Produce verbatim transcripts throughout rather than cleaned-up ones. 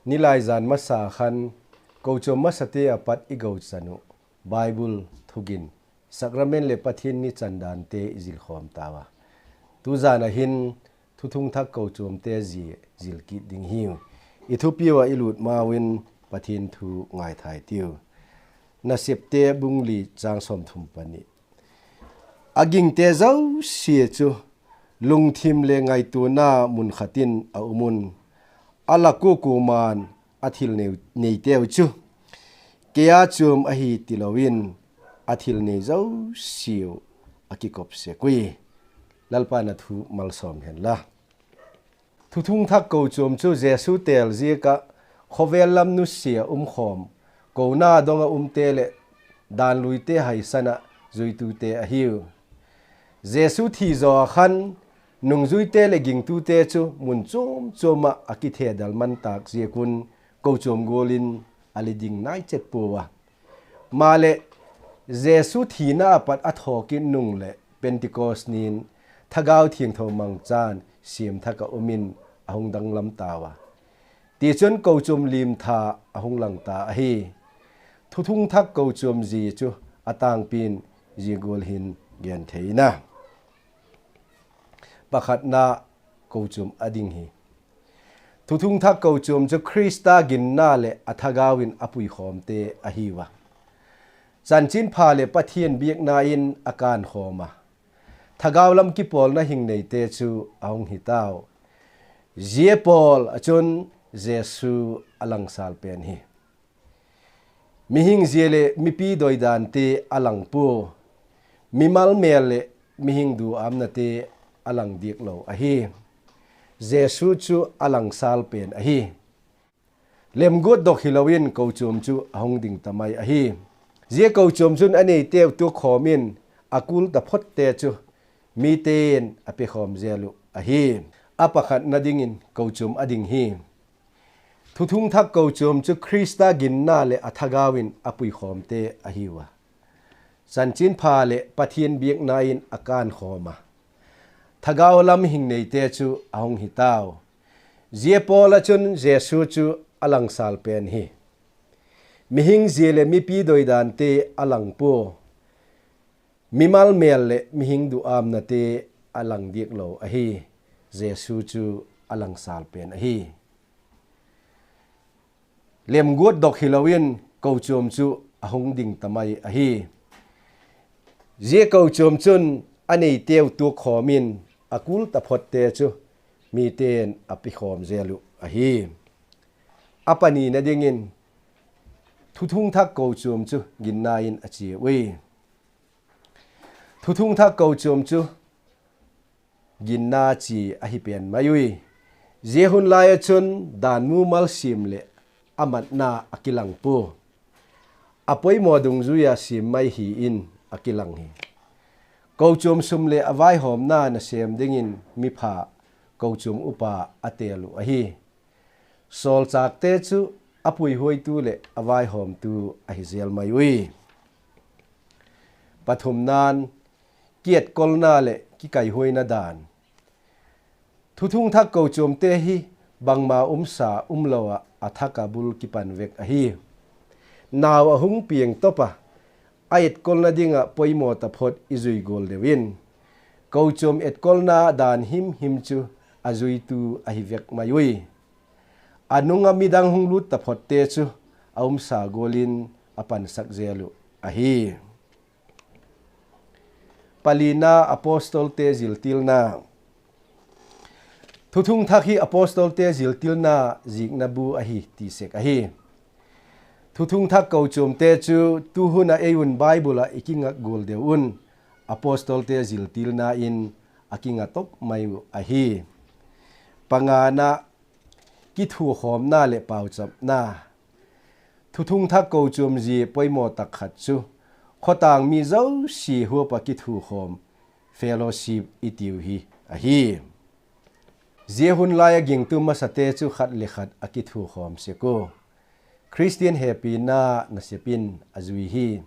Nilaizan masa khan kochuam masate a pat i gochan uh Bible thugin, sacrament leh Pathian ni chandante i zilkhawm tau a. Tuzan ah hin thuthung thak kochuamte zia zil kit ding hiu. I thupiu ah i lut mau in Pathian thu ngaithai tiu. Nasepte bung li chang sawmthum pani. A gingte zosia chu lungthim leh ngaituana mun khat in a um un, a lak ua kuama'n a thil nei, neiteu chu kei â chuam ahi tilo in, a thil nei zosiau a kikop sek ui. Lalpa'n a thu malsawm hen la. Thuthung thak kochuam chu Jesu têl ziak ah khawvel lam nusia um khawm, kona dong ah umte leh danluite haisan ah zuitute ahiu. Jesu thi zaw ah khan nungzuite leh gingtute chu mun chuam chuam ah a kithedal man tâk ziak un kochuam gual in a li ding nai chet puau a. Maleh, Jesu thina a pat a thawkit nung leh Pentecost ni'n Thagau Thiangtho mangchan siam thak ah um in a hung danglam tau a. Tichun kochuam limtha a hung lang ta ahi. Thuthung thak kochuam zia chu a tângpi'n zia gual hin gen thei in a. Pakhatna, kochuam a ding hi. Thuthung thak kochuam chu Khrista ginna leh a Thagau in a puikhawmte ahiu a. Chanchinpha leh Pathian biakna in a kânkhawm a, thagau lam kipawlna hing neite chu a hung hi tau. Zia pawl ah chun Jesu a langsâl pen hi. Mihing zia leh mipi doidante a lang pua, mimal mêl leh mihing duâmnate a lang diak lo ahi. Jesu chu a langsâl pen ahi. Lemguatdok hilo in kochuam chu a hung ding ta mai ahi. Zia kochuam chun a neiteu tuakkhawm in, a kul taphotte chu mite'n a pekhawm zel uh ahi. A pakhatna dingin kochuam a ding hi. Thuthung thak kochuam chu Khrista ginna leh a Thagau in a puikhawmte ahiu a. Chanchinpha leh Pathian biakna in a kânkhawm a, thagau lam hing neite chu a hung hi tau. Zia pawl ah chun Jesu chu a langsâl pen hi. Mihing zia leh mipi doidante a lang pua, mimal mêl leh mihing duâmnate a lang diak lo ahi. Jesu chu a langsâl pen ahi. Lemguatdok hilo in kochuam chu a hung ding ta mai ahi. Zia kochuam chun a neiteu tuakkhawm in, a kul taphotte chu mite'n a pekhawm zel uh ahi. A panina dingin, thuthung thak kochuam chu ginna in a chia ui. Thuthung thak kochuam chu ginna chia ahi pen mai ui. Zia hun lai ah chun dan mumal siam leh a matna a kilang pua, a poimaw dungzui a siam mai hi in a kilang hi. Kochuam sum leh a vaihawmna nasêm dingin mipha kochuam upa a têl uh ahi. Sawlchâkte chu a puihuaitu leh a vaihawmtu ahi zel mai ui. Pathumna'n, kietkolna leh kikaihuaina dan. Thuthung thak kochuamte hi bangma umsa umlo ah a thak ah bul kipan vek ahi. Nau a hung piang top a, a etkolna ding ah poimaw taphot i zui gual deu in, kochuam etkolna dan himhim chu a zuitu ahi vek mai ui. A nung ah midang hung lût taphotte chu a umsa gual in a pansak zel uh ahi. Palina, apostolte ziltilna. Thuthung thak hi apostolte ziltilna zikna bu ahi ti sek ahi. Thuthung thak kochuamte chu tuhun ah ei un Bible ah i kinga gual deu un, apostolte ziltilna in a kinga top mai uh ahi. Pangana, kithuakhawmna leh pauchapna. Thuthung thak kochuam zia poimaw tak khat chu khawtâng mi zosia huap ah kithuakhawm, fellowship i tiu hi ahi. Zia hun lai ah gingtu masate chu khat le khat a kithuakhawm sek ua, Khristian hepina nasep in a zui hi.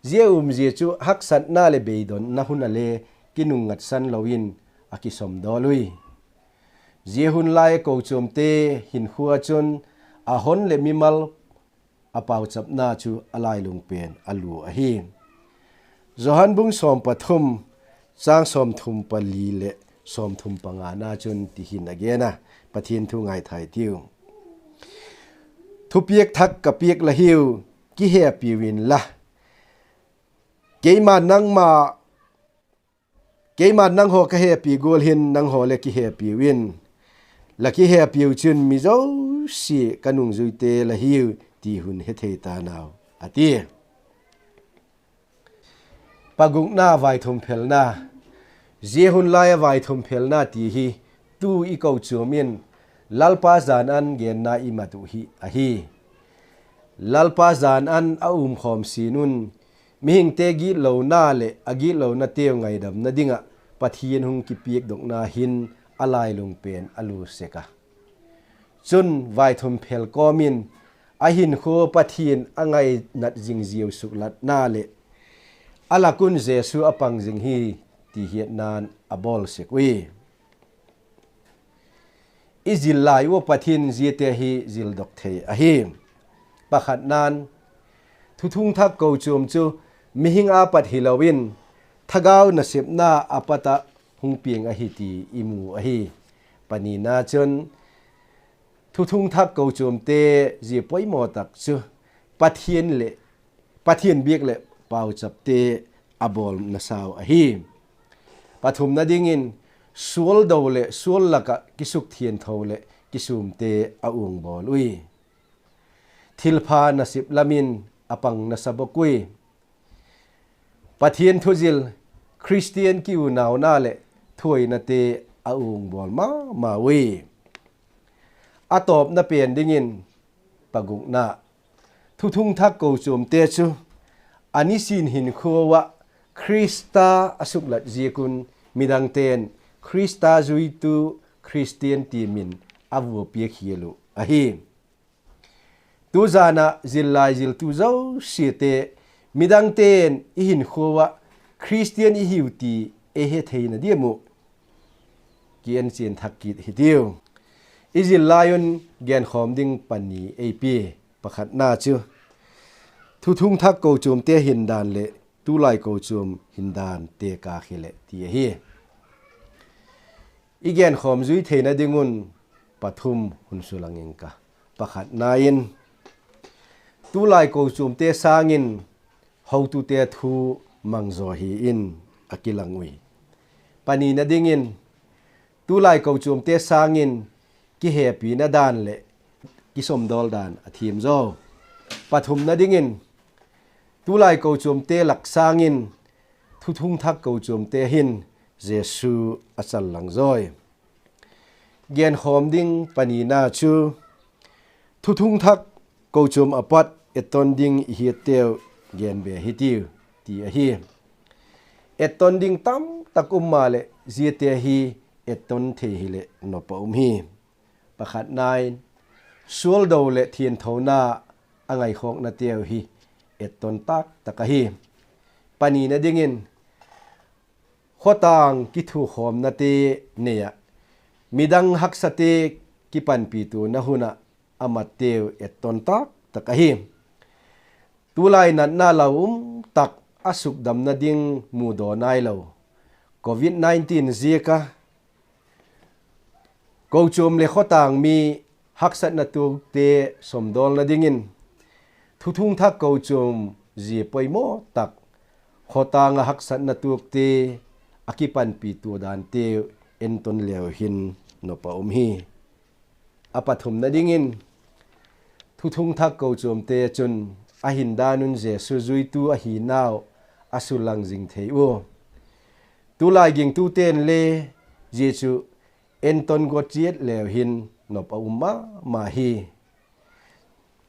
Zia umzia chu haksatna leh beidonna hun ah le kinungngatsan lo in a kisawmdawl ui. Zia hun lai kochuamte hinkhua chun a hon leh mimal a pauchapna chu a lailung pen a lua ahi. Johan bung sawm pathum, châng sawmthum pali leh sawmthum pangana chun ti hin a gen a, Pathian thu ngaithai tiu. Thupiak thak ka piak la hiu, kihepiu inla, keima'n nangma, keima'n nanghaw ka hepi gual hin nanghaw le kihepiu in. La kihepiu chun mi zosia ka nungzuite la hiu ti hun hethei ta nau, a ti. Pagukna, vaithum phelna. Zia hun lai a vaithum phelna ti hi tu i kochuam in Lalpa jan an genna i mat uh hi ahi. Lalpa jan an a umkhawm sin un, mihingte gitlona leh a gitlonateu ngaidamna ding ah Pathian hung kipiakdokna hin a lailung pen a lua sek a. Chun vaithum phel kawm in a hinkhua Pathian a ngainat zing ziau suklatna leh a lak un Jesu a pang zing hi ti hiatna'n a bawl sek ui. I zil lai ua Pathian ziate hi zildok thei ahi. Pakhatna'n, thuthung thak kochuam chu mihing a pat hilo in, thagau nasepna a pat ah hung piang ahi ti i mu ahi. Panina chun, thuthung thak kochuamte zia poimaw tak chu Pathian leh, Pathian biak leh pauchapte a bawl nasau ahi. Pathumna dingin, sual do leh sual lak ah kisukthiangtho leh kisûmte a uang bawl ui. Thilpha nasep lam in a pang nasa bawk ui. Pathian thuzil, Khristian kiunauna leh thuainate a uang bawl ma ma ui. A tawpna pen dingin, pagukna, thuthung thak kochuamte chu a nisin hinkhua ah Khrista a suklat ziak un midangte'n Khrista zuitu Khristian ti min a vua piak hial uh ahi. Tu jan ah zil lai ziltu zosiate, midangte'n i hinkhua ah Khristian i hiu ti ei hetheina diam uh kienchian thak kit hitiu. I zil lai un genkhawm ding pani ei pia. Pakhatna chu, thuthung thak kochuamte hindan leh tulai kochuam hindante ka khel leh ti ahi. I genkhawm zui theina ding un pathum hun sulang ing ka. Pakhatna in, tulai kochuamte sâng in hotute thu mang zaw hi in a kilang ui. Panina dingin, tulai kochuamte sâng in kihepina dan leh kisawmdawl dan a thiam zaw. Pathumna dingin, tulai kochuamte lak sâng in thuthung thak kochuamte hin Jesu a challang zawi. Genkhawm ding panina chu, thuthung thak kochuam a pat etton ding i hiatteu gen be hitiu, ti ahi. Etton ding tamtak um maleh ziate hi etton thei hileh nop a um hi. Pakhatna in, sual do leh thianthona a ngaikhawknateu hi etton taktak ahi. Panina dingin, khawtâng kithukhawmnate nei ah midang haksate kipanpituana hun ah a matteu etton taktak ahi. Tulai natna lau um tak a sukdamna ding mudaw nailo Covid nineteen ziak a kochuam leh khawtâng mi haksatna tuakte sawmdawlna dingin, thuthung thak kochuam zia poimaw tak, khawtâng ah haksatna tuakte a kipanpitua danteu enton leu hin nop a um hi. A pathumna dingin, thuthung thak kochuamte chun a hindan un Jesu zuitu ahinau a sulang zing thei ua, tulai gingtute'n le zia chu enton gua chiat leu hin nop a um ma ma hi.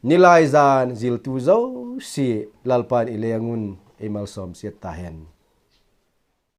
Nilai jan ziltu zosia, Lalpa'n i leng un ei malsawm chiat ta hen.